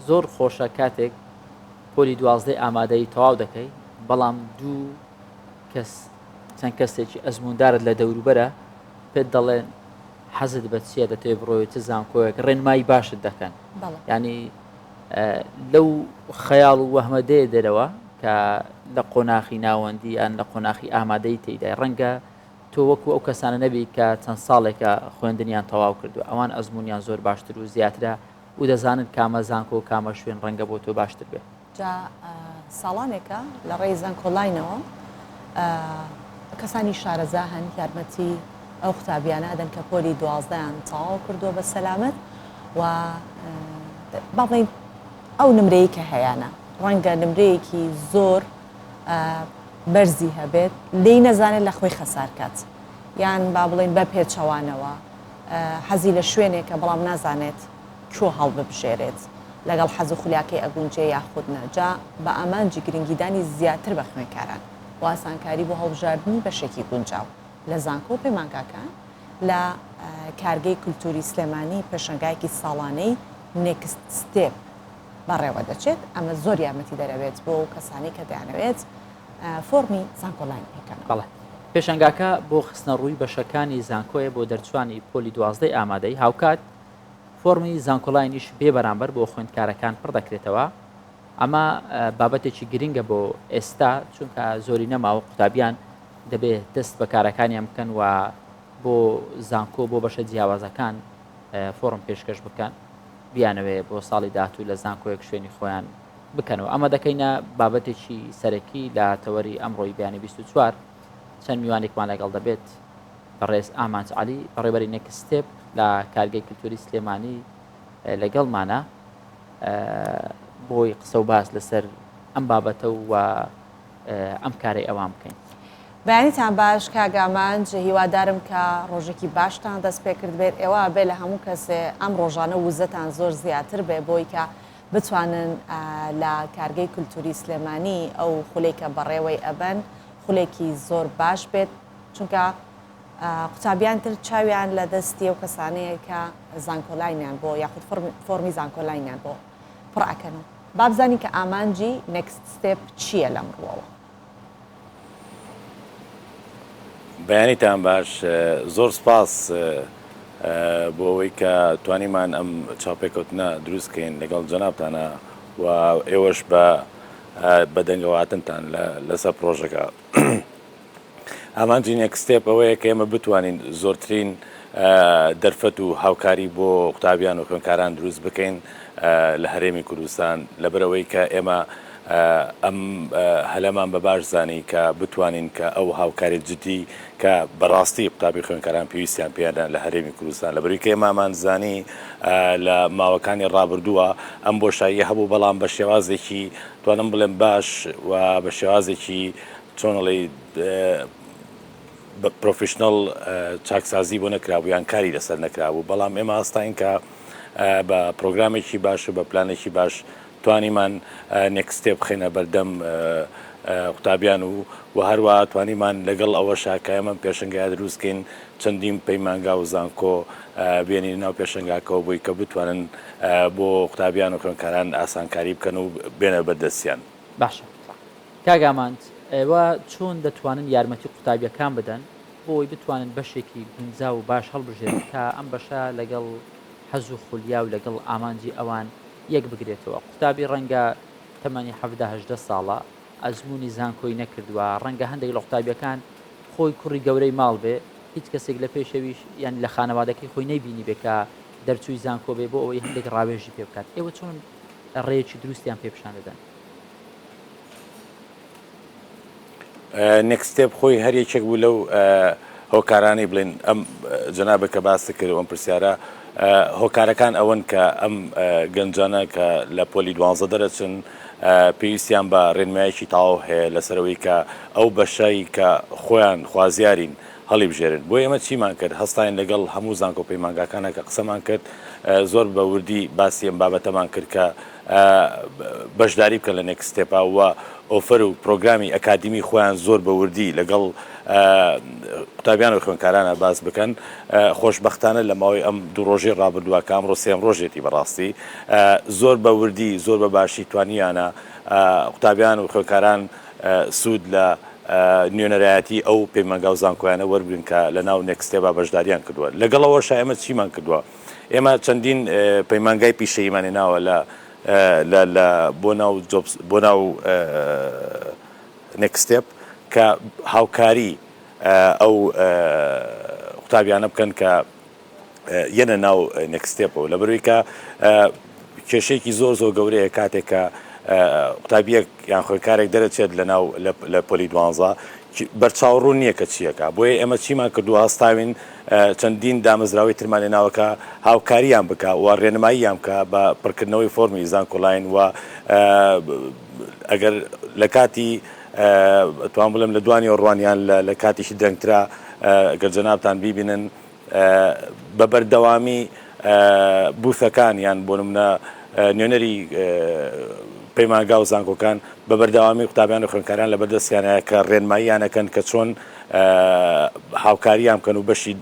زۆر خۆشە کاتێک پۆلی دوازدەی ئامادەی تەواو دەکەی بەڵام دوو کەس چەند کەسێکی ئەزموندارت لە دەوروبەرە پێت دەڵێن حەزت بە چییە دەتەوێت بڕۆی چ زانکۆیەک ڕێنمایی باشت دەکەن ینی لەو خەیاڵ و وەهمە دێ دەرەوە کە لە قۆناخی ناوەندی یان لە قۆناخی ئامادەی تێدای ڕەنگە تۆ وەکو ئەو کەسانە نەبی کە چەند ساڵێکە خوێندنیان تەواو کردو ئەوان ئەزمونیان زۆر باشتر و زیاترە و دەزانن کامە زانکۆ و کامە شوێن ڕەنگە بۆ تۆ باشتر بێ. جا ساڵانێکە لە ڕێی زانکۆلاینەوە کەسانی شارەزا هەن یارمەتی ئەو قوتابیانە ئەدەن کە پۆلی دوازدەیان تەواو کردووە بە سەلامەت و با بڵێین ئەو نمرەی کە هەیانە ڕەنگە نمرەیەکی زۆر بەرزی هەبێت لێی نەزانێت لە خۆی خەسار کات یان با بڵێین بە پێچەوانەوە حەزی لە شوێنێکە بەڵام نازانێت کوێ هەڵببژێرێت لەگەڵ حەز و خولیاکەی ئەگونجێ یاخود نا، جا بە ئامانجی گرنگیدانی زیاتر بە خوێندکاران و ئاسانکاری بۆ هەڵبژاردنی بەشێکی گونجاو لە زانکۆ و پەیمانگاکان لە کارگەی کولتووری سلێمانی پێشەنگایەکی ساڵانەی Next Step بەڕێوەدەچێت، ئەمە زۆر یارمەتیدەر ئەبێت بۆ ئەو کەسانەی کە دەیانەوێت فۆڕمی زانکۆلاین پڕکەنەوە. بەڵێ. پێشانگاکە بۆ خستنەڕووی بەشەکانی زانکۆیە بۆ دەرچوانی پۆلی دوازدەی ئامادەیی، هاوکات فۆڕمی زانکۆلاینیش بێ بەرامبەر بۆ خوێندکارەکان پڕ دەکرێتەوە. ئەمە بابەتێکی گرنگە بۆ ئێستا، چونکە زۆری نەماوە قوتابیان دەبێ دەست بە کارەکانیان بکەن و بۆ زانکۆ بۆ بەشە جیاوازەکان فۆڕم پێشکەش بکەن، بیانەوێ بۆ ساڵی داهاتوو لە زانکۆیەک شوێنی خۆیان بکەنەوە. ئەمە دەکەینە بابەتێکی سەرەکی لە تەوەری ئەمڕۆی بەیانی 24. چەند میوانێکمان لەگەڵ دەبێت، بەڕێز ئامانج عەلی، بەڕێوەبەری Next Step لە کارگەی کلتوری سلێمانی لەگەڵمانە بۆی قسە و باس لەسەر ئەم بابەتە و ئەم کارەی ئەوان بکەین. بەیانیتان باش کاک ئامانج، هیوادارم کە ڕۆژێکی باشتان دەست پێکردبێت، ئێوە بێ لە هەموو کەسێ ئەم ڕۆژانە وزەتان زۆر زیاتر بێ بۆی کە بتوانن لە کارگەی کولتوری سلێمانی ئەو خولەی کە بەڕێوەی ئەبەن خولێکی زۆر باش بێت چونکە قوتابیان تر چاویان لە دەستی ئەو کەسانەیە کە زانکۆلاینیان بۆ یاخود فۆرمی زانکۆلاینیان بۆ پڕ ئەکەن و با بزانین کە ئامانجی Next Step چییە لەم ڕووەوە. بەیانیتان باش زۆر سپاس بۆ ئەوەی کە توانیمان ئەم چاوپێکەوتنە دروست کەین لەگەڵ جەنابتانە و ئێوەش بە بەدەنگەواتنتان لەسەر پرۆژەکە. ئامانجی Next Step ئەوەیە کە ئێمە بتوانین زۆرترین دەرفەت و هاوکاری بۆ قوتابیان و خوێندکاران دروست بکەین لە هەرێمی کوردستان لەبەرئەوەی کە ئێمە ئەم هەلەمان بە باش زانی کە بتوانین کە ئەو هاوکاری جدی کە بەڕاستی قوتابی خوێندکاران پێویستیان پێیانە لە هەرێمی کوردستان لەبەروی کە ئێمەمان زانی لە ماوەکانی ڕابردووە ئەم بۆشاییە هەبوو بەڵام بە شێوازێکی توانم بڵێم باش و بە شێوازێکی چۆن ئەڵێی بە پرۆفیشنەڵ چاکسازی بۆ نەکرابوو یان کاری لەسەر نەکرابوو بەڵام ئێمە هەستاین کە بە پرۆگرامێکی باش و بە پلانێکی باش توانیمان Next Step بخەینە بەردەم قوتابیان و و هەروە توانیمان لەگەڵ ئەوەشا کە ئێمە پێشنگای دروستکەین چەندین پەیمانگا و زانکۆ بێنین ناو پێشنگاکەەوە بووی کە بتوانن بۆ قوتابیان و خوێندکاران ئاسانکاری بکەن و بێنە بەردەستیان. باشە کاک ئامانج ئێوە چۆن دەتوانن یارمەتی قوتابیەکان بدەن بۆ ئەوەی بتوانن بەشێکی گونجاو و باش هەڵبژێرن تا ئەم بەشە لەگەڵ حەز و خولیا و لەگەڵ ئامانجی ئەوان یەک بگرێتەوە قوتابی ڕەنگە تەمەنی 17 18 ساڵە ئەزموونی زانکۆی نەکردووە ڕەنگە هەندێک لە قوتابیەکان خۆی کوڕی گەورەی ماڵ بێ هیچ کەسێک لە پێشەویش یان لە خانەوادەکەی خۆی نەیبینی بێ کە دەرچووی زانکۆ بێ بۆ ئەوەی هەندێک ڕاوێژی پێ بکات ئێوە چۆن ڕێیەکی دروستیان پێ پیشان دەدەن؟ Next Step خۆی هەر یەکێک بوو لەو هۆکارانەی بڵێن ئەم جەنابە کە باست کرد ئەم پرسیارە هۆکارەکان ئەوەن کە ئەم گەنجانە کە لە پۆلی دوانزە دەرەچن پێویستیان بە ڕێنمایەکی تەواو هەیە لەسەرەوەی کە ئەو بەشەی کە خۆیان خوازیارین. هەڵیبژێرن. بۆیە ئێمە چیمان کرد، هەستاین لەگەڵ هەموو زانکۆ پەیمانگاکانا کە قسەمان کرد، زۆر بە وردی باسی ئەم بابەتەمان کرد کە بەشداری بکەن لە نێکست ستێپا و ئۆفەر و پرۆگرامی ئەکادیمی خۆیان زۆر بە وردی لەگەڵ قوتابیان و خوێندکارانا باس بکەن. خۆشبەختانە لە ماوەی ئەم دوو ڕۆژەی ڕابردووە کە ئەمڕۆ سێیەم ڕۆژێتی بەڕاستی زۆر بە وردی زۆر بە باشی توانیویانە قوتابیان و خوێندکاران سوود لە نوێنەرایەتی ئەو پەیمانگا و زانکۆیانە وەربگرن کە لە ناو نێکستێپا بەشداریان کردووە. لەگەڵ ئەوەشا ئێمە چیمان کردووە؟ ئێمە چەندین پەیمانگای پیشەییمان هێناوە لە لە لە بۆ ناو جۆبس بۆ ناو نێکستێپ کە هاوکاری ئەو قوتابیانە بکەن کە یەنە ناو نێکستێپەوە لەبەرئەوەی کە کێشەیەکی زۆر زۆر گەورەیە کاتێک کە قوتابیەک یان خوێندکارێک دەرەچێت لە ناو لە پۆلی دوانزە بەرچاو ڕوون نییە کە چیەکە بۆیە ئێمە چیمان کردووە هەستاوین چەندین دامەزراوەی ترمان لێناوە کە هاوکاریان بکە و ڕێنماییان بکە بە پڕکردنەوەی فۆرمی زانکۆلاین و ئەگەر لە کاتی توان بڵێم لە دوانی ڕوانیان لە کاتیشی درەنگترا گەر جەنابتان بیبینن بە بەردەوامی بوثەکان یان بۆ نمونە نوێنەری پەیمانگا و زانکۆکان بە بەردەوامی قوتابیان و خوێندکاران لە بەردەستیانە کە ڕێنماییان ئەکەن کە چۆن هاوکاریان بکەن و بەشی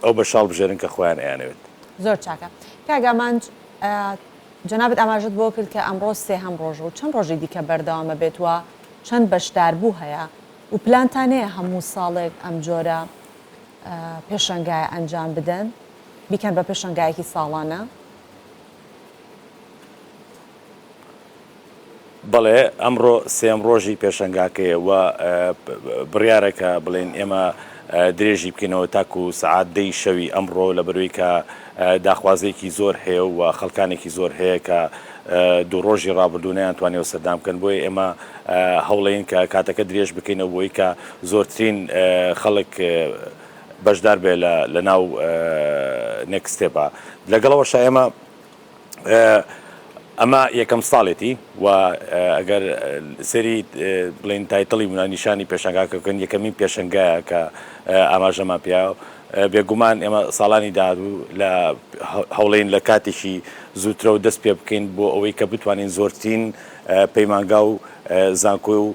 ئەو بەشە هەڵبژێرن کە خۆیان ئەیانەوێت. زۆر چاکە کاک ئامانج جەنابت ئاماژەت بۆ کرد کە ئەمڕۆ سێهەم ڕۆژە و چەند ڕۆژی دیکە بەردەوام ئەبێت و چەند بەشداربوو هەیە و پلانتان هەیە هەموو ساڵێک ئەم جۆرە پێشەنگایە ئەنجام بدەن بیکەن بە پێشەنگایەکی ساڵانە؟ بەڵێ ئەمڕۆ سێیەم ڕۆژی پێشەنگاکەیە و بڕیارە کە بڵێین ئێمە درێژی بکەینەوە تاکو سەعات دەی شەوی ئەمڕۆ لەبەرەوەی کە داخوازیەکی زۆر هەیە و خەڵکانێکی زۆر هەیە کە دوو ڕۆژی ڕابردوو نەیانتوانیوە سەردان بکەن بۆیە ئێمە هەوڵەین کە کاتەکە درێژ بکەینەوە بۆی کە زۆرترین خەڵک بەشدار بێ لە ناو نێکستێپا لەگەڵەوەشا ئێمە ئەمە یەکەم ساڵێتی و ئەگەر سەری بڵین title ی نیشانی پێشنگاکە بکەن یەکەمین پێشنگایە کە ئاماژەمان پیا بێگومان ئێمە ساڵانی داهاتوو لە هەوڵین لە کاتێکی زووترەوە دەست پێ بکەین بۆ ئەوەی کە بتوانین زۆرترین پەیمانگا و زانکۆ و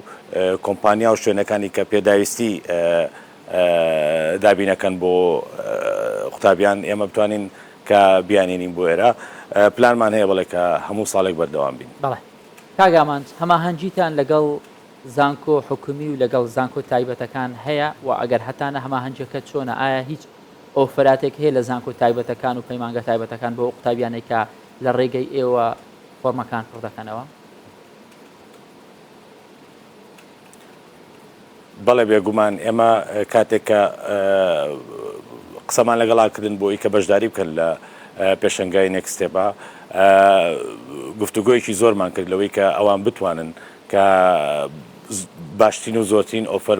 کۆمپانیا و شوێنەکانی کە پێداویستی دابینەکەن بۆ قوتابیان ئێمە بتوانین کە بیانێنین بۆ ئێرە پلانمان هەیە بەڵێ کە هەموو ساڵێک بەردەوام بین. بەڵێ کاک ئامانج هەماهەنگیتان لەگەڵ زانکۆ حکومی و لەگەڵ زانکۆ تایبەتەکان هەیە و ئەگەر هەتانە هەماهەنگیەکە چۆنە ئایا هیچ ئۆفەراتێک هەیە لە زانکۆ تایبەتەکان و پەیمانگا تایبەتەکان بۆ ئەو قوتابیانەی کە لە ڕێگەی ئێوە فۆرمەکان پڕ دەکەنەوە؟ بەڵێ بێگومان ئێمە کاتێک کە قسەمان لەگەڵا کردن بۆ ئەوی کە بەشداری بکەن لە پێشەنگای نێکستێپا گفتوگۆیەکی زۆرمان کرد لەوەی کە ئەوان بتوانن کە باشترین و زۆرترین ئۆفەر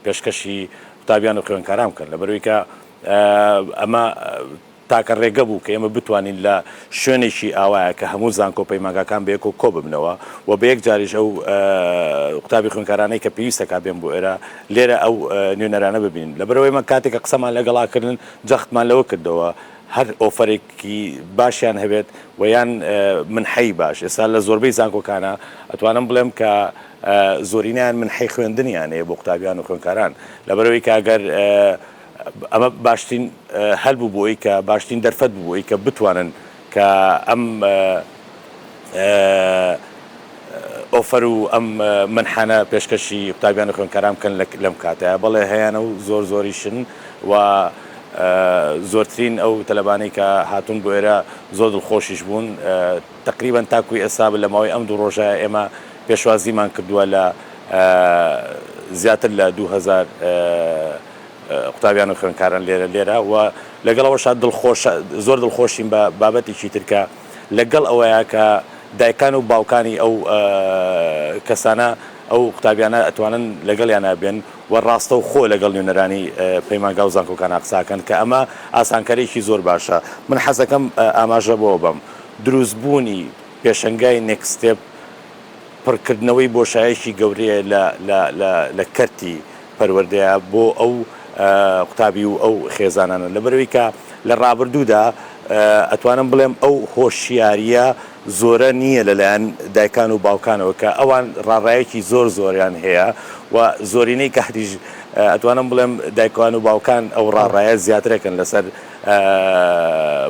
پێشکەشی قوتابیان و خوێندکاران بکەن لەبەرئەوەی کە ئەمە تاکە ڕێگە بوو کە ئێمە بتوانین لە شوێنێکی ئاوایە کە هەموو زانکۆ و پەیمانگاکان بەیەکەوە کۆ ببنەوە و بە یەکجاریش ئەو قوتابی خوێندکارانەی کە پێویستەکا بێن بۆ ئێرە لێرە ئەو نوێنەرانە ببینن لەبەرئەوەی ئێمە کاتێک کە قسەمان لەگەڵا کردن جەختمان لەوە کردەوە هەر ئۆفەرێکی باشیان هەبێت و یان منحەی باش ئێستا لە زۆربەی زانکۆکانە ئەتوانم بڵێم کە زۆرینەیان منحەی خوێندنیان هەیە بۆ قوتابیان و خوێندکاران لەبەرئەوەی کە ئەگەر ئەمە باشترین هەل بوو بۆ ئەوی کە باشترین دەرفەت بوو بۆ ئەوی کە بتوانن کە ئەم ئۆفەر و ئەم منحانە پێشکەشی قوتابیان و خوێندکاران بکەن لەم کاتەیە بەڵێ هەیانە و زۆر زۆریشن و زۆرترین ئەو تەلەبانەی کە هاتوون بۆ ئێرە زۆر دڵخۆشیش بوون تەقریبەن تاکوی ئێستا لە ماوەی ئەم دوو ڕۆژە ئێمە پێشوازیمان کردووە لە زیاتر لە 2000 قوتابیان و خوێندکاران لێرە لێرە و لەگەڵ ئەوەشا دڵخۆش زۆر دڵخۆشین بە بابەتێکی تر کە لەگەڵ ئەوەیە کە دایکان و باوکانی ئەو کەسانە ئەو قوتابیانە ئەتوانن لەگەڵیانا بێن و ڕاستەوخۆ لەگەڵ نوێنەرانی پەیمانگا و زانکۆکانا قساکەن کە ئەمە ئاسانکاریەکی زۆر باشە من حەزەکەم ئاماژە بەوە بەم دروستبوونی پێشەنگای نێکست ستێپ پڕکردنەوەی بۆشایەکی گەورەیە لە لە لە لە کەرتی پەروەردەیە بۆ ئەو قوتابی و ئەو خێزانانە لەبەرئەوەی کە لە ڕابردوودا ئەتوانم بڵێم ئەو هۆشیارییە زۆرە نییە لەلایەن دایکان و باوکانەوە کە ئەوان ڕاڕایەکی زۆر زۆریان هەیە و زۆرینەی کاتیش ئەتوانم بڵێم دایکان و باوکان ئەو ڕاڕایە زیاترەکەن لەسەر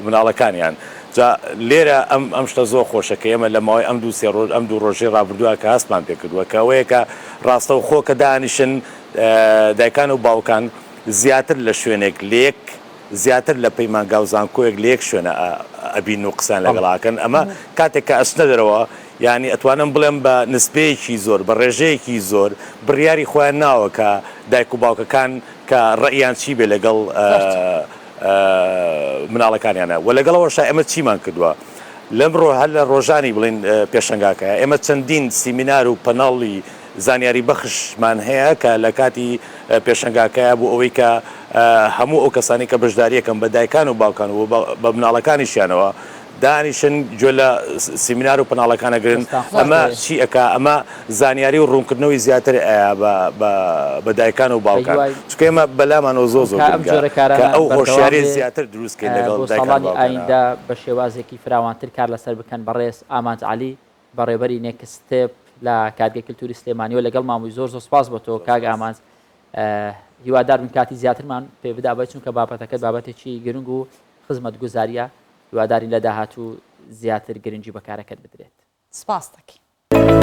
مناڵەکانیان جا لێرە ئەم ئەم شتە زۆر خۆشە کە ئێمە لە ماوەی ئەم دوو سێ ڕۆژ ئەم دوو ڕۆژەی ڕابردووە کە هەستمان پێ کردووە کە ئەوەیە کە ڕاستەوخۆ کە دانیشن دایکان و باوکان زیاتر لە شوێنێک لە یەک زیاتر لە پەیمانگا و زانکۆیەک لە یەک شوێنە ئەبین و قسەیان لەگەڵ ئەکەن ئەمە کاتێک کە ئەچنە دەرەوە یانی ئەتوانم بڵێم بە نسبەیەکی زۆر بە ڕێژەیەکی زۆر بڕیاری خۆیان ناوە کە دایک و باوکەکان کە ڕەئیان چی بێ لەگەڵ مناڵەکانیانە وە لەگەڵ ئەوەشا ئێمە چیمان کردووە لەم ڕۆ هەر لە ڕۆژانی بڵین پێشەنگاکە ئێمە چەندین سیمینار و پەنەڵی زانیاری بەخشمان هەیە کە لە کاتی پێشەنگاکەیا بۆ ئەوەی کە هەموو ئەو کەسانەی کە بەشداریەکەن بە دایکان و باوکان و بە مناڵەکانیشیانەوە دانیشن گوێ لە سیمینار و پەناڵەکان ئەگرن ئەمە چی ئەکا ئەمە زانیاری و ڕوونکردنەوەی زیاتر ئەیا بە دایکان و باوکان چونکە ئێمە بەلامانەوە زۆر زۆر گرنگە کە ئەو هۆشیاریە زیاتر دروست کەین لەگەڵ دایکان و باوکانا. ئایندە بە شێوازێکی فراوانتر کار لەسەر بکەن بەڕێز ئامانج عەلی بەڕێوبەری نێکست ستێپ لە کارگەی کلتوری سلێمانیەوە لەگەڵمان بووی زۆر زۆر سپاس بۆ تۆ کاک ئامانج هیوادار بین کاتی زیاترمان پێ بدابای چونکە بابەتەکەت بابەتێکی گرنگ و خزمەتگوزاریە هیوادارین لە داهاتوو زیاتر گرنگی بە کارەکەت بدرێت. سپاست دەکەین.